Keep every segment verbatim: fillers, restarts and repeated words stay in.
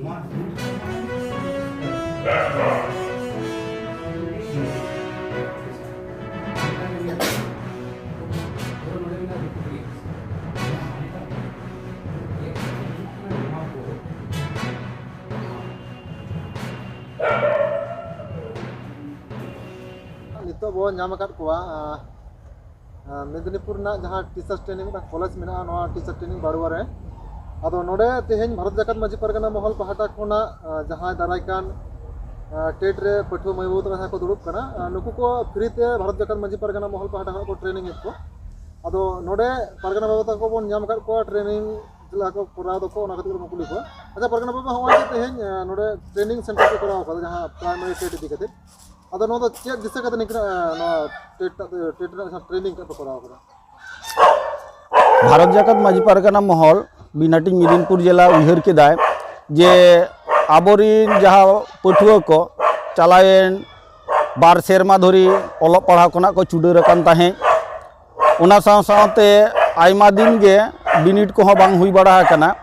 ᱱᱤᱛᱚᱜ ᱵᱚ ᱧᱟᱢ ᱟᱠᱟᱫ ᱠᱚᱣᱟ, ᱟᱸ, ᱟᱸ, ᱢᱮᱫᱽᱱᱤᱯᱩᱨ ᱨᱮᱱᱟᱜ ᱡᱟᱦᱟᱸ ᱴᱤᱪᱟᱨᱥ ᱴᱨᱮᱱᱤᱝ ᱢᱤᱫᱴᱟᱝ ᱠᱚᱞᱮᱡᱽ ᱢᱮᱱᱟᱜᱼᱟ, ᱱᱚᱣᱟ ᱴᱤᱪᱟᱨ ᱴᱨᱮᱱᱤᱝ ᱵᱟᱲᱩᱣᱟ ᱨᱮ᱾ ᱟᱫᱚ ᱱᱚᱰᱮ ᱛᱮᱦᱮᱧ ᱵᱷᱟᱨᱚᱛ ᱡᱟᱠᱟᱛ ᱢᱟᱹᱡᱷᱤ ᱯᱟᱨᱜᱟᱱᱟ ᱢᱚᱦᱚᱞ ᱯᱟᱦᱴᱟ ᱠᱷᱚᱱᱟᱜ, ᱟᱸ, ᱡᱟᱦᱟᱸᱭ ᱫᱟᱨᱟᱭ ᱠᱟᱱ, ᱟᱸ, ᱴᱮᱴ ᱨᱮ ᱯᱟᱹᱴᱷᱩᱣᱟᱹ ᱢᱟᱹᱭ ᱵᱟᱹᱵᱩ ᱛᱟᱠᱚ ᱡᱟᱦᱟᱸᱭ ᱠᱚ ᱫᱩᱲᱩᱵ ᱠᱟᱱᱟ, ᱟᱸ, ᱱᱩᱠᱩ ᱠᱚ ᱯᱷᱨᱤ ᱛᱮ ᱵᱷᱟᱨᱚᱛ ᱡᱟᱠᱟᱛ ᱢᱟᱹᱡᱷᱤ ᱯᱟᱨᱜᱟᱱᱟ ᱢᱚᱦᱚᱞ ᱯᱟᱦᱴᱟ ᱠᱷᱚᱱᱟᱜ ᱠᱚ ᱴᱨᱮᱱᱤᱝ ᱮᱫ ᱠᱚ᱾ ᱟᱫᱚ ᱱᱚᱰᱮ ᱯᱟᱨᱜᱟᱱᱟ ᱵᱟᱵᱟ ᱛᱟᱠᱚ ᱵᱚᱱ ᱧᱟᱢ ᱟᱠᱟᱫ ᱠᱚᱣᱟ, ᱴᱨᱮᱱᱤᱝ ᱪᱮᱫ ᱞᱮᱠᱟ ᱠᱚ ᱠᱚᱨᱟᱣ ᱫᱟᱠᱚ, ᱚᱱᱟ ᱠᱷᱟᱹᱛᱤᱨ ᱵᱚᱱ ᱠᱩᱞᱤ ᱠᱚᱣᱟ᱾ ᱟᱪᱪᱷᱟ ᱯᱟᱨᱜᱟᱱᱟ ᱵᱟᱵᱟ, ᱦᱚᱸᱜᱼᱚᱭ ᱡᱮ ᱛᱮᱦᱮᱧ, ᱟᱸ, ᱱᱚᱰᱮ ᱴᱨᱮᱱᱤᱝ ᱥᱮᱱᱴᱟᱨ ᱠᱚ ᱠᱚᱨᱟᱣ ᱟᱠᱟᱫᱟ ᱡᱟᱦᱟᱸ ᱯᱨᱟᱭᱢᱟᱨᱤ ᱴᱮᱴ ᱤᱫᱤ ᱠᱟᱛᱮ, ᱟᱫᱚ ᱱᱚᱣᱟ ᱫᱚ ᱪᱮᱫ ᱫᱤᱥᱟᱹ ᱠᱟᱛᱮ ᱱᱤᱝᱠᱟᱹᱱᱟᱜ, ᱮ, ᱱᱚᱣᱟ ᱴᱮᱴ ᱴᱟᱜ ᱫᱚ, ᱴᱮᱴ ᱨᱮᱱᱟᱜ ᱡᱟᱦᱟᱸ ᱴᱨᱮᱱᱤᱝ ᱴᱟᱜ ᱯᱮ ᱠᱚᱨᱟᱣ ᱠᱟᱫᱟ? ᱵᱷᱟᱨᱚᱛ ᱡᱟᱠᱟᱛ ᱢᱟᱹᱡᱷᱤ ᱯᱟᱨᱜᱟᱱᱟ ᱢᱚᱦᱚᱞ ᱵᱤᱱᱟᱴᱤᱝ ᱢᱮᱫᱤᱱᱯᱩᱨ ᱡᱮᱞᱟ ᱩᱭᱦᱟᱹᱨ ᱠᱮᱫᱟᱭ ᱡᱮ ᱟᱵᱚᱨᱤᱱ ᱡᱟᱦᱟᱸ ᱯᱟᱹᱴᱷᱩᱣᱟᱹ ᱠᱚ ᱪᱟᱞᱟᱣᱮᱱ ᱵᱟᱨ ᱥᱮᱨᱢᱟ ᱫᱷᱚᱨᱮ ᱚᱞᱚᱜ ᱯᱟᱲᱦᱟᱣ ᱠᱷᱚᱱᱟᱜ ᱠᱚ ᱪᱩᱰᱟᱹᱨ ᱟᱠᱟᱱ ᱛᱟᱦᱮᱸᱫ, ᱚᱱᱟ ᱥᱟᱶ ᱥᱟᱶᱛᱮ ᱟᱭᱢᱟ ᱫᱤᱱ ᱜᱮ ᱵᱤᱱᱤᱰ ᱠᱚᱦᱚᱸ ᱵᱟᱝ ᱦᱩᱭ ᱵᱟᱲᱟ ᱟᱠᱟᱱᱟ᱾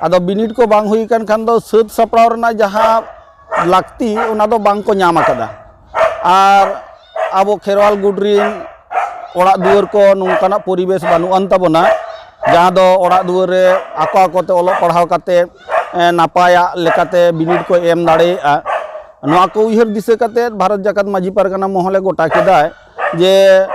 ᱟᱫᱚ ᱵᱤᱱᱤᱰ ᱠᱚ ᱵᱟᱝ ᱦᱩᱭ ᱟᱠᱟᱱ ᱠᱷᱟᱱ ᱫᱚ ᱥᱟᱹᱛ ᱥᱟᱯᱲᱟᱣ ᱨᱮᱱᱟᱜ ᱡᱟᱦᱟᱸ ᱞᱟᱹᱠᱛᱤ, ᱚᱱᱟ ᱫᱚ ᱵᱟᱝ ᱠᱚ ᱧᱟᱢ ᱟᱠᱟᱫᱟ᱾ ᱟᱨ ᱟᱵᱚ ᱠᱷᱮᱨᱣᱟᱞ ᱜᱩᱴ ᱨᱤᱱ ᱚᱲᱟᱜ ᱫᱩᱣᱟᱹᱨ ᱠᱚ ᱱᱚᱝᱠᱟᱱᱟᱜ ᱯᱚᱨᱤᱵᱮᱥ ᱵᱟᱹᱱᱩᱜ ᱟᱱ ᱛᱟᱵᱚᱱᱟ, ᱡᱟᱦᱟᱸ ᱫᱚ ᱚᱲᱟᱜ ᱫᱩᱣᱟᱹᱨ ᱨᱮ ᱟᱠᱚ ᱟᱠᱚ ᱛᱮ ᱚᱞᱚᱜ ᱯᱟᱲᱦᱟᱣ ᱠᱟᱛᱮ, ᱮ, ᱱᱟᱯᱟᱭᱟᱜ ᱞᱮᱠᱟᱛᱮ ᱵᱤᱱᱤᱰ ᱠᱚ ᱮᱢ ᱫᱟᱲᱮᱭᱟᱜᱼᱟ᱾ ᱱᱚᱣᱟ ᱠᱚ ᱩᱭᱦᱟᱹᱨ ᱫᱤᱥᱟᱹ ᱠᱟᱛᱮ ᱵᱷᱟᱨᱚᱛ ᱡᱟᱠᱟᱛ ᱢᱟᱹᱡᱷᱤ ᱯᱟᱨᱜᱟᱱᱟ ᱢᱚᱦᱚᱞᱮ ᱜᱚᱴᱟ ᱠᱮᱫᱟᱭ ᱡᱮ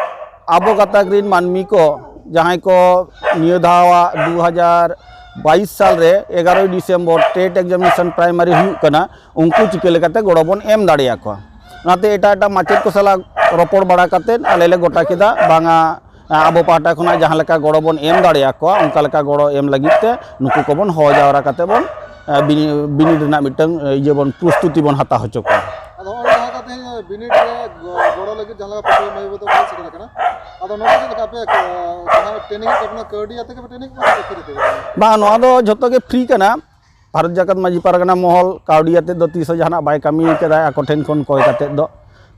ᱟᱵᱚ ᱜᱟᱛᱟᱠ ᱨᱤᱱ ᱢᱟᱹᱱᱢᱤ ᱠᱚ, ᱡᱟᱦᱟᱸᱭ ᱠᱚ ᱱᱤᱭᱟᱹ ᱫᱷᱟᱣᱟᱜ ᱫᱩ ᱦᱟᱡᱟᱨ ᱵᱟᱭᱤᱥ ᱥᱟᱞ ᱨᱮ ᱮᱜᱟᱨᱚᱭ ᱰᱤᱥᱮᱢᱵᱚᱨ ᱴᱮᱴ ᱮᱠᱡᱟᱢᱤᱱᱮᱥᱚᱱ ᱯᱨᱟᱭᱢᱟᱨᱤ ᱦᱩᱭᱩᱜ ᱠᱟᱱᱟ, ᱩᱱᱠᱩ ᱪᱤᱠᱟᱹ ᱞᱮᱠᱟᱛᱮ ᱜᱚᱲᱚ ᱵᱚᱱ ᱮᱢ ᱫᱟᱲᱮᱭᱟᱠᱚᱣᱟ᱾ ᱚᱱᱟᱛᱮ ᱮᱴᱟᱜ ᱮᱴᱟᱜ ᱢᱟᱪᱮᱫ ᱠᱚ ᱥᱟᱞᱟᱜ ᱨᱚᱯᱚᱲ ᱵᱟᱲᱟ ᱠᱟᱛᱮᱫ ᱟᱞᱮ ᱞᱮ ᱜᱚᱴᱟ ᱠᱮᱫᱟ, ᱵᱟᱝᱟ, ᱟᱵᱚ ᱯᱟᱦᱴᱟ ᱠᱷᱚᱱᱟᱜ ᱡᱟᱦᱟᱸ ᱞᱮᱠᱟ ᱜᱚᱲᱚ ᱵᱚᱱ ᱮᱢ ᱫᱟᱲᱮᱭᱟᱠᱚᱣᱟ, ᱚᱱᱠᱟ ᱞᱮᱠᱟ ᱜᱚᱲᱚ ᱮᱢ ᱞᱟᱹᱜᱤᱫ ᱛᱮ ᱱᱩᱠᱩ ᱠᱚᱵᱚᱱ ᱦᱚᱦᱚ ᱡᱟᱣᱨᱟ ᱠᱟᱛᱮ ᱵᱚᱱ, ᱮ, ᱵᱤᱱᱤ-, ᱵᱤᱱᱤᱰ ᱨᱮᱱᱟᱜ ᱢᱤᱫᱴᱟᱝ, ᱮ, ᱤᱭᱟᱹ ᱵᱚᱱ, ᱯᱨᱚᱥᱛᱩᱛᱤ ᱵᱚᱱ ᱦᱟᱛᱟᱣ ᱦᱚᱪᱚ ᱠᱚᱣᱟ᱾ ᱟᱫᱚ ᱱᱚᱜᱼᱚᱭ ᱡᱟᱦᱟᱸ ᱞᱮᱠᱟ ᱛᱮᱦᱮᱧ ᱵᱤᱱᱤᱰ ᱨᱮ ᱜᱚ-, ᱜᱚᱲᱚ ᱞᱟᱹᱜᱤᱫ ᱡᱟᱦᱟᱸ ᱞᱮᱠᱟ ᱯᱟᱹᱴᱷᱩᱣᱟᱹ ᱢᱟᱹᱭ ᱵᱟᱹᱵᱩ ᱛᱟᱠᱚ ᱠᱚ ᱥᱮᱴᱮᱨ ᱟᱠᱟᱱᱟ, ᱟᱫᱚ ᱱᱚᱰᱮ ᱪᱮᱫ ᱞᱮᱠᱟ ᱟᱯᱮ, ᱮ, ᱡᱟᱦᱟᱸ ᱴᱨᱮᱱᱤᱝ ᱮᱫ ᱠᱚ ᱠᱟᱱᱟ, ᱠᱟᱹᱣᱰᱤ ᱟᱛᱮ ᱜᱮᱯᱮ ᱴᱨᱮᱱᱤᱝ ᱮᱫ ᱠᱚᱣᱟ ᱥᱮ ᱯᱷᱨᱤ ᱛᱮᱜᱮ? ᱵᱟᱝ, ᱱᱚᱣᱟ ᱫᱚ ᱡᱷᱚᱛᱚ ᱜᱮ ᱯᱷᱨᱤ ᱠᱟᱱᱟ᱾ ᱵᱷᱟᱨᱚᱛ ᱡᱟᱠᱟᱛ ᱢᱟᱹᱡᱷᱤ ᱯᱟᱨᱜᱟᱱᱟ ᱢᱚᱦᱚᱞ ᱠᱟᱹᱣᱰᱤ ᱟᱛᱮᱫ ᱫᱚ ᱛᱤᱥ ᱦᱚᱸ ᱡᱟᱦᱟᱱᱟᱜ ᱵᱟᱭ ᱠᱟᱹᱢᱤ ᱠᱟᱫᱟ ᱟᱠᱚ ᱴᱷᱮᱱ ᱠᱷᱚᱱ ᱠᱚᱭ ᱠᱟᱛᱮᱫ ᱫᱚ᱾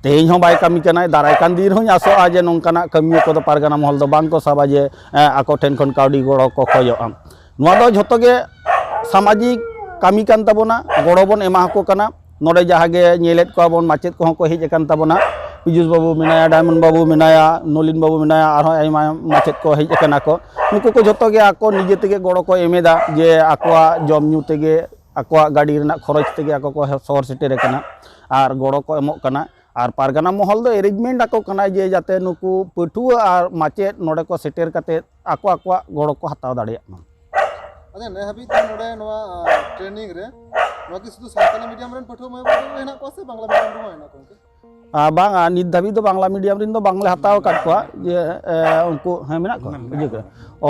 ᱛᱮᱦᱮᱧ ᱦᱚᱸ ᱵᱟᱭ ᱠᱟᱹᱢᱤ ᱠᱟᱱᱟᱭ, ᱫᱟᱨᱟᱭ ᱠᱟᱱ ᱫᱤᱱ ᱨᱮᱦᱚᱸᱧ ᱟᱥᱚᱜᱼᱟ ᱡᱮ ᱱᱚᱝᱠᱟᱱᱟᱜ ᱠᱟᱹᱢᱤ ᱠᱚᱫᱚ ᱯᱟᱨᱜᱟᱱᱟ ᱢᱚᱦᱚᱞ ᱫᱚ ᱵᱟᱝ ᱠᱚ ᱥᱟᱵᱟ ᱡᱮ, ᱮᱸ, ᱟᱠᱚ ᱴᱷᱮᱱ ᱠᱷᱚᱱ ᱠᱟᱹᱣᱰᱤ ᱜᱚᱲᱚ ᱠᱚ ᱠᱷᱚᱡᱚᱜᱼᱟ᱾ ᱱᱚᱣᱟ ᱫᱚ ᱡᱷᱚᱛᱚ ᱜᱮ ᱥᱟᱢᱟᱡᱤᱠ ᱠᱟᱹᱢᱤ ᱠᱟᱱ ᱛᱟᱵᱚᱱᱟ, ᱜᱚᱲᱚ ᱵᱚᱱ ᱮᱢᱟ ᱠᱚ ᱠᱟᱱᱟ᱾ ᱱᱚᱰᱮ ᱡᱟᱦᱟᱸ ᱜᱮ ᱧᱮᱞᱮᱫ ᱠᱚᱣᱟ ᱵᱚᱱ, ᱢᱟᱪᱮᱫ ᱠᱚᱦᱚᱸ ᱠᱚ ᱦᱮᱡ ᱟᱠᱟᱱ ᱛᱟᱵᱚᱱᱟ, ᱯᱤᱡᱩᱥ ᱵᱟᱹᱵᱩ ᱢᱮᱱᱟᱭᱟ, ᱰᱟᱭᱢᱚᱱᱰ ᱵᱟᱹᱵᱩ ᱢᱮᱱᱟᱭᱟ, ᱱᱚᱞᱤᱱ ᱵᱟᱹᱵᱩ ᱢᱮᱱᱟᱭᱟ, ᱟᱨᱦᱚᱸ ᱟᱭᱢᱟ ᱢᱟᱪᱮᱫ ᱠᱚ ᱦᱮᱡ ᱟᱠᱟᱱᱟ ᱠᱚ᱾ ᱱᱩᱠᱩ ᱠᱚ ᱡᱷᱚᱛᱚ ᱜᱮ ᱟᱠᱚ ᱱᱤᱡᱮ ᱛᱮᱜᱮ ᱜᱚᱲᱚ ᱠᱚ ᱮᱢ ᱮᱫᱟ, ᱡᱮ ᱟᱠᱚᱣᱟᱜ ᱡᱚᱢ ᱧᱩ ᱛᱮᱜᱮ, ᱟᱠᱚᱣᱟᱜ ᱜᱟᱹᱰᱤ ᱨᱮᱱᱟᱜ ᱠᱷᱚᱨᱚᱪ ᱛᱮᱜᱮ ᱟᱠᱚ ᱠᱚ ᱥᱚᱦᱚᱨ ᱥᱮᱴᱮᱨ ᱟᱠᱟᱱᱟ ᱟᱨ ᱜᱚᱲᱚ ᱠᱚ ᱮᱢᱚᱜ ᱠᱟᱱᱟ᱾ ᱟᱨ ᱯᱟᱨᱜᱟᱱᱟ ᱢᱚᱦᱚᱞ ᱫᱚ ᱮᱨᱮᱧᱡᱽᱢᱮᱱᱴ ᱟᱠᱚ ᱠᱟᱱᱟᱭ ᱡᱮ ᱡᱟᱛᱮ ᱱᱩᱠᱩ ᱯᱟᱹᱴᱷᱩᱣᱟᱹ ᱟᱨ ᱢᱟᱪᱮᱫ ᱱᱚᱰᱮ ᱠᱚ ᱥᱮᱴᱮᱨ ᱠᱟᱛᱮ ᱟᱠᱚ ᱟᱠᱚᱣᱟᱜ ᱜᱚᱲᱚ ᱠᱚ ᱦᱟᱛᱟᱣ ᱫᱟᱲᱮᱭᱟᱜ ᱢᱟ᱾ ᱟᱪᱪᱷᱟ, ᱱᱮ ᱦᱟᱹᱵᱤᱡ ᱛᱮ ᱱᱚᱰᱮ ᱱᱚᱣᱟ, ᱟ, ᱴᱨᱮᱱᱤᱝ ᱨᱮ ᱱᱚᱣᱟ ᱠᱤ ᱥᱩᱫᱷᱩ ᱥᱟᱱᱛᱟᱞᱤ ᱢᱤᱰᱤᱭᱟᱢ ᱨᱮᱱ ᱯᱟᱹᱴᱷᱩᱣᱟᱹ ᱢᱟᱹᱭ ᱵᱟᱹᱵᱩ ᱛᱟᱠᱚ ᱜᱮ ᱦᱮᱱᱟᱜ ᱠᱚᱣᱟ ᱥᱮ ᱵᱟᱝᱞᱟ ᱢᱤᱰᱤᱭᱟᱢ ᱨᱮᱦᱚᱸ ᱦᱮᱱᱟᱜ ᱠᱚᱣᱟ ᱜᱚᱢᱠᱮ? ᱟ, ᱵᱟᱝᱟ, ᱱᱤᱛ ᱫᱷᱟᱹᱵᱤᱡ ᱫᱚ ᱵᱟᱝᱞᱟ ᱢᱤᱰᱤᱭᱟᱢ ᱨᱮᱱ ᱫᱚ ᱵᱟᱝᱞᱮ ᱦᱟᱛᱟᱣ ᱟᱠᱟᱫ ᱠᱚᱣᱟ᱾ ᱡᱮ, ᱮ, ᱩᱱᱠᱩ, ᱦᱮᱸ, ᱢᱮᱱᱟᱜ ᱠᱚᱣᱟ, ᱢᱮᱱᱟᱜ ᱤᱭᱟᱹ ᱠᱚᱣᱟ᱾ ᱠᱚ᱾ ᱚ,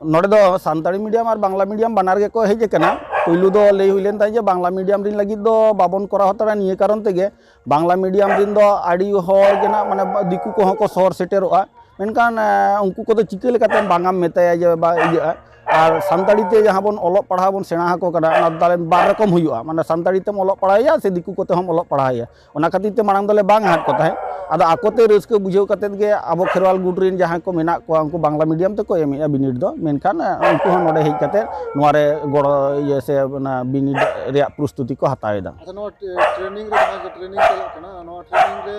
ᱱᱚᱰᱮ ᱫᱚ ᱥᱟᱱᱛᱟᱲᱤ ᱢᱤᱰᱤᱭᱟᱢ ᱟᱨ ᱵᱟᱝᱞᱟ ᱢᱤᱰᱤᱭᱟᱢ ᱵᱟᱱᱟᱨ ᱜᱮᱠᱚ ᱦᱮᱡ ᱟᱠᱟᱱᱟ᱾ ᱯᱩᱭᱞᱩ ᱫᱚ ᱞᱟᱹᱭ ᱦᱩᱭ ᱞᱮᱱ ᱛᱟᱦᱮᱸᱫ ᱡᱮ ᱵᱟᱝᱞᱟ ᱢᱤᱰᱤᱭᱟᱢ ᱨᱮᱱ ᱞᱟᱹᱜᱤᱫ ᱫᱚ ᱵᱟᱵᱚᱱ ᱠᱚᱨᱟᱣ ᱦᱟᱛᱟᱲᱟ, ᱱᱤᱭᱟᱹ ᱠᱟᱨᱚᱱ ᱛᱮᱜᱮ ᱵᱟᱝᱞᱟ ᱢᱤᱰᱤᱭᱟᱢ ᱨᱮᱱ ᱫᱚ ᱟᱹᱰᱤ ᱦᱚᱲ ᱜᱮ ᱱᱟᱜ, ᱢᱟᱱᱮ, ᱫᱤᱠᱩ ᱠᱚᱦᱚᱸ ᱠᱚ ᱥᱚᱦᱚᱨ ᱥᱮᱴᱮᱨᱚᱜᱼᱟ᱾ ᱢᱮᱱᱠᱷᱟᱱ, ᱮ, ᱩᱱᱠᱩ ᱠᱚᱫᱚ ᱪᱤᱠᱟᱹ ᱞᱮᱠᱟᱛᱮ ᱵᱟᱝᱟᱢ ᱢᱮᱛᱟᱭᱟ ᱡᱮ ᱵᱟ ᱤᱭᱟᱹᱜᱼᱟ? ᱟᱨ ᱥᱟᱱᱛᱟᱲᱤ ᱛᱮ ᱡᱟᱦᱟᱸ ᱵᱚᱱ ᱚᱞᱚᱜ ᱯᱟᱲᱦᱟᱣ ᱵᱚᱱ ᱥᱮᱬᱟ ᱟᱠᱚ ᱠᱟᱱᱟ, ᱚᱱᱟ ᱫᱚ ᱛᱟᱦᱚᱞᱮ ᱵᱟᱨ ᱨᱚᱠᱚᱢ ᱦᱩᱭᱩᱜᱼᱟ, ᱢᱟᱱᱮ ᱥᱟᱱᱛᱟᱲᱤ ᱛᱮᱢ ᱚᱞᱚᱜ ᱯᱟᱲᱦᱟᱣᱮᱭᱟ ᱥᱮ ᱫᱤᱠᱩ ᱠᱚᱛᱮ ᱦᱚᱸᱢ ᱚᱞᱚᱜ ᱯᱟᱲᱦᱟᱣᱮᱭᱟ᱾ ᱚᱱᱟ ᱠᱷᱟᱹᱛᱤᱨ ᱛᱮ ᱢᱟᱲᱟᱝ ᱫᱚᱞᱮ ᱵᱟᱝ ᱟᱫ ᱠᱚ ᱛᱟᱦᱮᱸᱫ᱾ ᱟᱫᱚ ᱟᱠᱚᱛᱮ ᱨᱟᱹᱥᱠᱟᱹ ᱵᱩᱡᱷᱟᱹᱣ ᱠᱟᱛᱮᱫ ᱜᱮ ᱟᱵᱚ ᱠᱷᱮᱨᱣᱟᱞ ᱜᱩᱴ ᱨᱮᱱ ᱡᱟᱦᱟᱸᱭ ᱠᱚ ᱢᱮᱱᱟᱜ ᱠᱚᱣᱟ, ᱩᱱᱠᱩ ᱵᱟᱝᱞᱟ ᱢᱤᱰᱤᱭᱟᱢ ᱛᱮᱠᱚ ᱮᱢᱮᱫᱼᱟ ᱵᱤᱱᱤᱰ ᱫᱚ, ᱢᱮᱱᱠᱷᱟᱱ, ᱮ, ᱩᱱᱠᱩ ᱦᱚᱸ ᱱᱚᱰᱮ ᱦᱮᱡ ᱠᱟᱛᱮᱫ ᱱᱚᱣᱟ ᱨᱮ ᱜᱚᱲᱚ, ᱤᱭᱟᱹ, ᱥᱮ ᱚᱱᱟ ᱵᱤᱱᱤᱰ ᱨᱮᱭᱟᱜ ᱯᱨᱚᱥᱛᱩᱛᱤ ᱠᱚ ᱦᱟᱛᱟᱣ ᱮᱫᱟ᱾ ᱟᱪᱪᱷᱟ, ᱱᱚᱣᱟ ᱴᱨᱮ-, ᱴᱨᱮᱱᱤᱝ ᱨᱮ ᱡᱟᱦᱟᱸ ᱴᱨᱮᱱᱤᱝ ᱪᱟᱞᱟᱜ ᱠᱟᱱᱟ, ᱱᱚᱣᱟ ᱴᱨᱮᱱᱤᱝ ᱨᱮ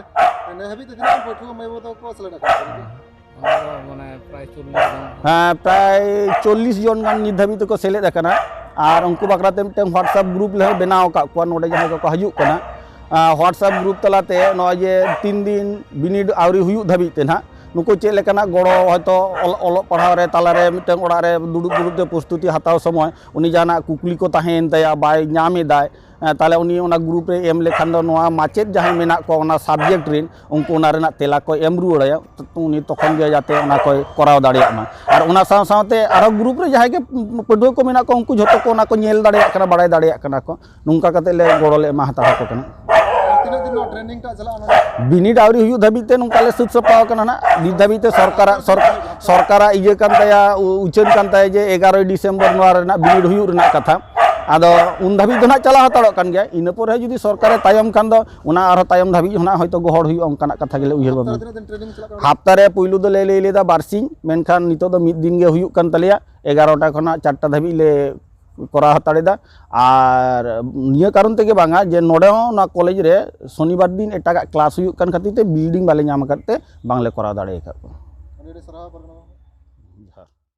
ᱱᱮ ᱦᱟᱹᱵᱤᱡ ᱛᱮ ᱛᱤᱱᱟᱹᱜ ᱜᱟᱱ ᱯᱟᱹᱴᱷᱩᱣᱟᱹ ᱢᱟᱹᱭ ᱵᱟᱹᱵᱩ ᱛᱟᱠᱚ ᱠᱚ ᱥᱮᱞᱮᱫ ᱟᱠᱟᱱᱟ? ᱚᱱᱟ ᱫᱚ ᱢᱟᱱᱮ ᱯᱨᱟᱭ ᱪᱚᱞᱞᱤᱥ ᱡᱚᱱ᱾ ᱦᱮᱸ, ᱯᱨᱟᱭ ᱪᱚᱞᱞᱤᱥ ᱡᱚᱱ ᱜᱟᱱ ᱱᱤᱛ ᱫᱷᱟᱹᱵᱤᱡ ᱛᱮᱠᱚ ᱥᱮᱞᱮᱫ ᱟᱠᱟᱱᱟ᱾ ᱟᱨ ᱩᱱᱠᱩ ᱵᱟᱠᱷᱨᱟ ᱛᱮ ᱢᱤᱫᱴᱟᱝ WhatsApp group ᱞᱮ ᱵᱮᱱᱟᱣ ᱟᱠᱟᱫ ᱠᱚᱣᱟ, ᱱᱚᱰᱮ ᱡᱟᱦᱟᱸᱭ ᱠᱚᱠᱚ ᱦᱤᱡᱩᱜ ᱠᱟᱱᱟ, ᱟᱸ, WhatsApp group ᱛᱟᱞᱟᱛᱮ ᱱᱚᱜᱼᱚᱭ ᱡᱮ ᱛᱤᱱ ᱫᱤᱱ ᱵᱤᱱᱤᱰ ᱟᱹᱣᱨᱤ ᱦᱩᱭᱩᱜ ᱫᱷᱟᱹᱵᱤᱡ ᱛᱮ ᱱᱟᱦᱟᱜ ᱱᱩᱠᱩ ᱪᱮᱫ ᱞᱮᱠᱟᱱᱟᱜ ᱜᱚᱲᱚ, ᱦᱚᱭᱛᱳ ᱚᱞ-, ᱚᱞᱚᱜ ᱯᱟᱲᱦᱟᱣ ᱨᱮ ᱛᱟᱞᱟᱨᱮ ᱢᱤᱫᱴᱟᱝ ᱚᱲᱟᱜ ᱨᱮ ᱫᱩᱲᱩᱵ ᱫᱩᱲᱩᱵ ᱛᱮ ᱯᱨᱚᱥᱛᱩᱛᱤ ᱦᱟᱛᱟᱣ ᱥᱚᱢᱚᱭ ᱩᱱᱤ ᱡᱟᱦᱟᱱᱟᱜ ᱠᱩᱠᱞᱤ ᱠᱚ ᱛᱟᱦᱮᱸᱭᱮᱱ ᱛᱟᱭᱟ, ᱵᱟᱭ ᱧᱟᱢ ᱮᱫᱟᱭ, ᱮᱸ, ᱛᱟᱦᱚᱞᱮ ᱩᱱᱤ ᱚᱱᱟ group ᱨᱮ ᱮᱢ ᱞᱮᱠᱷᱟᱱ ᱫᱚ ᱱᱚᱣᱟ ᱢᱟᱪᱮᱫ ᱡᱟᱦᱟᱸᱭ ᱢᱮᱱᱟᱜ ᱠᱚᱣᱟ ᱚᱱᱟ subject ᱨᱮᱱ, ᱩᱱᱠᱩ ᱚᱱᱟ ᱨᱮᱱᱟᱜ ᱛᱮᱞᱟ ᱠᱚ ᱮᱢ ᱨᱩᱣᱟᱹᱲᱟᱭᱟ, ᱩᱱᱤ ᱛᱚᱠᱷᱚᱱ ᱜᱮ ᱡᱟᱛᱮ ᱚᱱᱟ ᱠᱚᱭ ᱠᱚᱨᱟᱣ ᱫᱟᱲᱮᱭᱟᱜ ᱢᱟ᱾ ᱟᱨ ᱚᱱᱟ ᱥᱟᱶ ᱥᱟᱶᱛᱮ ᱟᱨᱦᱚᱸ group ᱨᱮ ᱡᱟᱦᱟᱸᱭ ᱜᱮ ᱯᱟᱹᱴᱷᱩᱣᱟᱹ ᱠᱚ ᱢᱮᱱᱟᱜ ᱠᱚᱣᱟ, ᱩᱱᱠᱩ ᱡᱷᱚᱛᱚ ᱠᱚ ᱚᱱᱟ ᱠᱚ ᱧᱮᱞ ᱫᱟᱲᱮᱭᱟᱜ ᱠᱟᱱᱟ, ᱵᱟᱲᱟᱭ ᱫᱟᱲᱮᱭᱟᱜ ᱠᱟᱱᱟ ᱠᱚ᱾ ᱱᱚᱝᱠᱟ ᱠᱟᱛᱮ ᱞᱮ ᱜᱚᱲᱚ ᱞᱮ ᱮᱢᱟ ᱦᱟᱛᱟᱲ ᱟᱠᱚ ᱠᱟᱱᱟ᱾ ᱟᱨ ᱛᱤᱱᱟᱹᱜ ᱫᱤᱱ ᱱᱚᱣᱟ ᱴᱨᱮᱱᱤᱝ ᱴᱟᱜ ᱪᱟᱞᱟᱜᱼᱟ ᱱᱚᱰᱮ? ᱵᱤᱱᱤᱰ ᱟᱹᱣᱨᱤ ᱦᱩᱭᱩᱜ ᱫᱷᱟᱹᱵᱤᱡ ᱛᱮ ᱱᱚᱝᱠᱟ ᱞᱮ ᱥᱟᱹᱛ ᱥᱟᱯᱲᱟᱣ ᱟᱠᱟᱱᱟ ᱱᱟᱜ᱾ ᱱᱤᱛ ᱫᱷᱟᱹᱵᱤᱡ ᱛᱮ ᱥᱚᱨᱠᱟᱨᱟᱜ, ᱥᱚᱨ-, ᱥᱚᱨᱠᱟᱨᱟᱜ ᱤᱭᱟᱹ ᱠᱟᱱ ᱛᱟᱭᱟ, ᱩ-, ᱩᱪᱷᱟᱹᱱ ᱠᱟᱱ ᱛᱟᱭᱟ ᱡᱮ ᱮᱜᱟᱨᱚᱭ ᱰᱤᱥᱮᱢᱵᱚᱨ ᱱᱚᱣᱟ ᱨᱮᱱᱟᱜ ᱵᱤᱱᱤᱰ ᱦᱩᱭᱩᱜ ᱨᱮᱱᱟᱜ ᱠᱟᱛᱷᱟ᱾ ᱟᱫᱚ ᱩᱱ ᱫᱷᱟᱹᱵᱤᱡ ᱫᱚ ᱱᱟᱜ ᱪᱟᱞᱟᱣ ᱦᱟᱛᱟᱲᱚᱜ ᱠᱟᱱ ᱜᱮᱭᱟ᱾ ᱤᱱᱟᱹ ᱯᱚᱨᱮ ᱡᱩᱫᱤ ᱥᱚᱨᱠᱟᱨᱮ ᱛᱟᱭᱚᱢ ᱠᱷᱟᱱ ᱫᱚ ᱚᱱᱟ ᱟᱨᱦᱚᱸ ᱛᱟᱭᱚᱢ ᱫᱷᱟᱹᱵᱤᱡ ᱦᱚᱸ ᱱᱟᱜ ᱦᱚᱭᱛᱳ ᱜᱚᱦᱚᱲ ᱦᱩᱭᱩᱜᱼᱟ, ᱚᱱᱠᱟᱱᱟᱜ ᱠᱟᱛᱷᱟ ᱜᱮᱞᱮ ᱩᱭᱦᱟᱹᱨ ᱦᱟᱯᱛᱟ ᱨᱮ ᱵᱷᱟᱵᱽᱱᱟ᱾ ᱛᱤᱱᱟᱹᱜ ᱫᱤᱱ ᱴᱨᱮᱱᱤᱝ ᱪᱟᱞᱟᱜ ᱠᱟᱱᱟ? ᱦᱟᱯᱛᱟ ᱨᱮ ᱯᱩᱭᱞᱩ ᱫᱚᱞᱮ ᱞᱟᱹᱭ ᱞᱮᱫᱟ ᱵᱟᱨᱥᱤᱧ, ᱢᱮᱱᱠᱷᱟᱱ ᱱᱤᱛᱚᱜ ᱫᱚ ᱢᱤᱫ ᱫᱤᱱ ᱜᱮ ᱦᱩᱭᱩᱜ ᱠᱟᱱ ᱛᱟᱞᱮᱭᱟ, ᱮᱜᱟᱨᱚᱴᱟ ᱠᱷᱚᱱᱟᱜ ᱪᱟᱨᱴᱟ ᱫᱷᱟᱹᱵᱤᱡ ᱞᱮ ᱠᱚᱨᱟᱣ ᱦᱟᱛᱟᱲ ᱮᱫᱟ᱾ ᱟᱨ ᱱᱤᱭᱟᱹ ᱠᱟᱨᱚᱱ ᱛᱮᱜᱮ ᱵᱟᱝᱟ ᱡᱮ ᱱᱚᱰᱮ ᱦᱚᱸ ᱱᱚᱣᱟ ᱠᱚᱞᱮᱡᱽ ᱨᱮ ᱥᱚᱱᱤᱵᱟᱨ ᱫᱤᱱ ᱮᱴᱟᱜᱟᱜ ᱠᱞᱟᱥ ᱦᱩᱭᱩᱜ ᱠᱟᱱ ᱠᱷᱟᱹᱛᱤᱨ ᱛᱮ ᱵᱤᱞᱰᱤᱝ ᱵᱟᱞᱮ ᱧᱟᱢ ᱟᱠᱟᱫ ᱛᱮ ᱵᱟᱝᱞᱮ ᱠᱚᱨᱟᱣ ᱫᱟᱲᱮ ᱟᱠᱟᱫ ᱠᱚᱣᱟ᱾ ᱟᱹᱰᱤ ᱟᱹᱰᱤ ᱥᱟᱨᱦᱟᱣ ᱯᱟᱨᱜᱟᱱᱟ ᱵᱟᱵᱟ᱾